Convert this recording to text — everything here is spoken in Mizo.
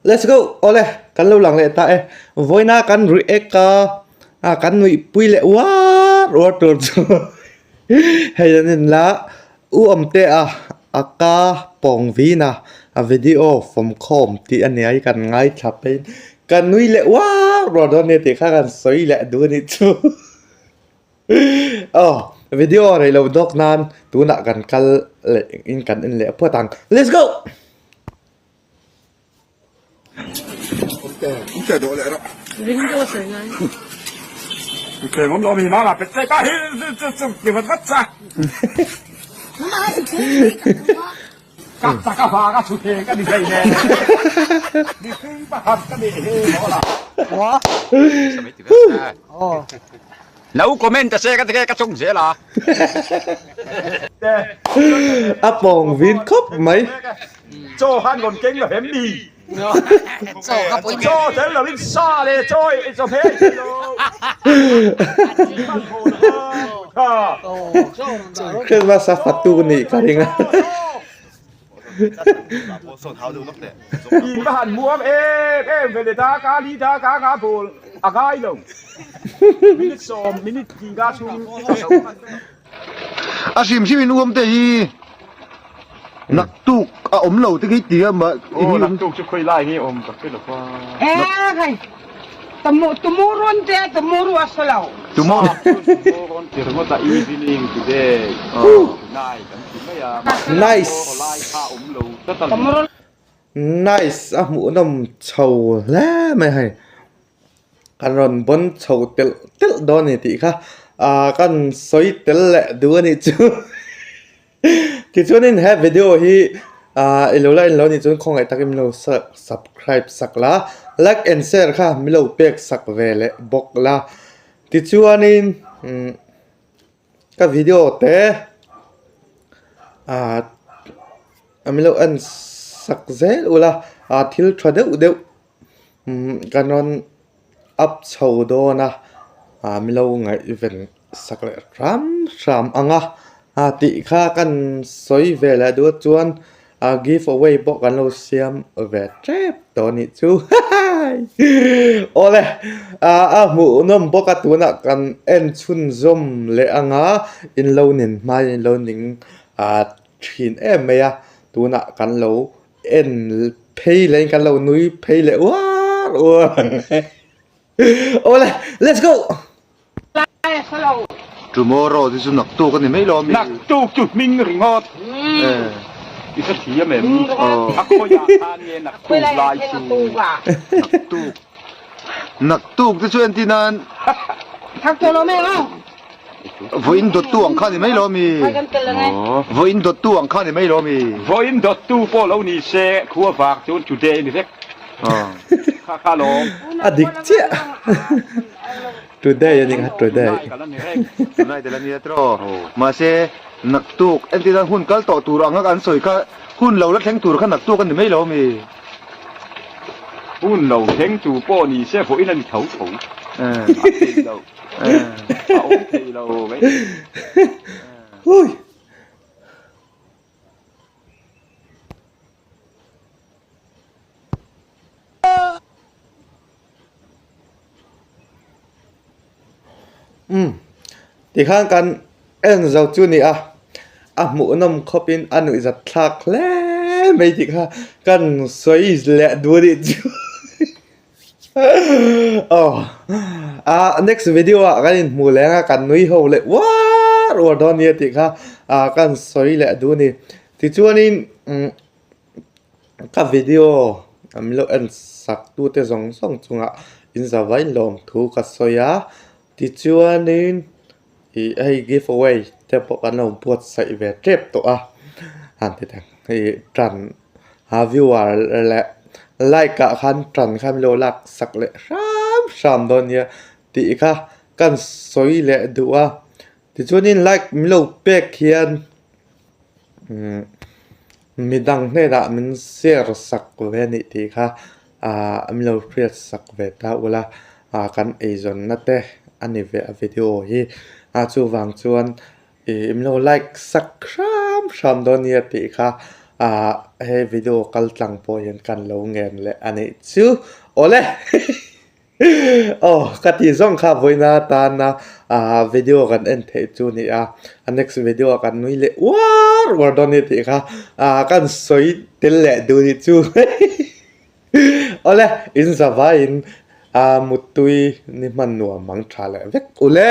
Let's go! Awle, kan lo lang leh ta e. Vawiina kan react a, a kan nuihpui leh uar uar tur chu hei an in la U Awmte a a ka pawng vin a, a video fawmkhawm tih a nia hi kan ngaithla phei kan nui leh uar uar dawn nia tih kha kan sawi leh duh a nih chu. Aw video rei lo dawk nan tunah kan kal leh in kan en leh phawt ang. Let's go! A pawng vin khawp mai. Chaw khan rawn keng lo hem ni. Chaw tel lo in sa leh chaw i chaw hmel thei lo. Christmas a fatu nih ka ring a. In ka han muam em em ve le da ka li da ka nga bul a ngai lo. Minute sawm minute ti nga chhung ka zo hman vek ang. A hrim hrim in uam te hi naktuk a awm lo te khi ti a mah Aw naktuk chu khawi lai hi awm ka hre lo va. Eh hei tomorrow an tia tomorrow a sa lo. Tomorrow. Tomorrow an ti ringawt a evening today tonight an ti mai a mahse Nice. tomorrow lai kha a awm lo tlat a ni. Nice a hmuhnawm chho hle mai hei. Kan rawn bawn chho telh telh dawn a ni tih kha ah kan sawi tel leh duh a nih chu tichuanin he video hi ah i lo la en lo nih chuan khawngaih takin min lo subscribe sak la like and share kha min lo pek sak ve leh bawk la tichuanin umm ka video te ah min lo en sak zel ula ah thil tha deuh deuh. Umm kan rawn up chho dawn a ah milo ngaihven sak leh hram hram ang a ah tih kha kan sawi ve leh duh chuan ah give away pawh kan lo siam ve tep tawh a nih chu hahaii awle ah a hmuhnawm bawk a tunah kan en chhunzawm leh ang a in lo nin hmain in lo ning ah thin em mai a tunah kan lo. En phei leh in kan lo nui phei leh uar uar ang e. Awle, let's go! Tomorrow te chu naktuk a ni mai lo ami? Naktuk chu hming ringawt. I hre thiam em? A khawiah khan nge naktuk lai chu? Naktuk. Naktuk te chu entir nan. Vawiin dawttu ang kha ni mai lo mi? Vawiin dawttu ang kha ni mai lo mi? Vawiin dawttu pawh lo ni se, khua vak chuan today ni vek. Kha kha lawm. A dik chiah. Today a ni kha today. Tonight a la ni a tiraw? Mahse, naktuk entir nan hun kal tawh tur anga an sawi kha hun lo la thleng tur kha naktuk a ni mai lo mi? Hun lo thleng tur pawh ni se vawiin a ni tho tho. A theih loh. A awm thei lo mai. Hui. Umm tikhan kan en zo chu ni a, a hmuhnawm khawpin a nuihzat thlak hle mai tih kha kan sawi leh duh a nih chu. Aw ah next video ah kan inhmuh leh anga kan nui ho leh uar uar dawn nia tih kha ah kan sawi leh duh a ni tichuanin umm ka video min lo en sak tute zawng zawng chungah in zavai lawm thu ka sawi a tichuanin ih hei give away te pawh kan lo buatsaih ve tep tawh a han ti teh hei tan. A viewer leh like ah khan tan kha min lo lak sak leh hram hram dawn nia tih kha kan sawi leh duh a tichuanin like min lo pek hian umm midang hnenah min share sak ve a nih tih kha ah min lo hriat sak ve ta ula ah kan eizawnna te a ni ve a video hi a chuvang chuan. Ih min lo like sak hram hram dawn nia tih kha Ah he video kal tlang pawh hian kan lo ngen leh a nih chu. Awle! Aw ka tih zawng kha vawiina atana ah video kan en theih chu a ni a, a next video ah kan nui leh uar uar dawn a ni tih kha ah kan sawi tel leh duh nih chu. Awle! In zavaiin ah muttui ni hman nuam ang tha leh vek ule.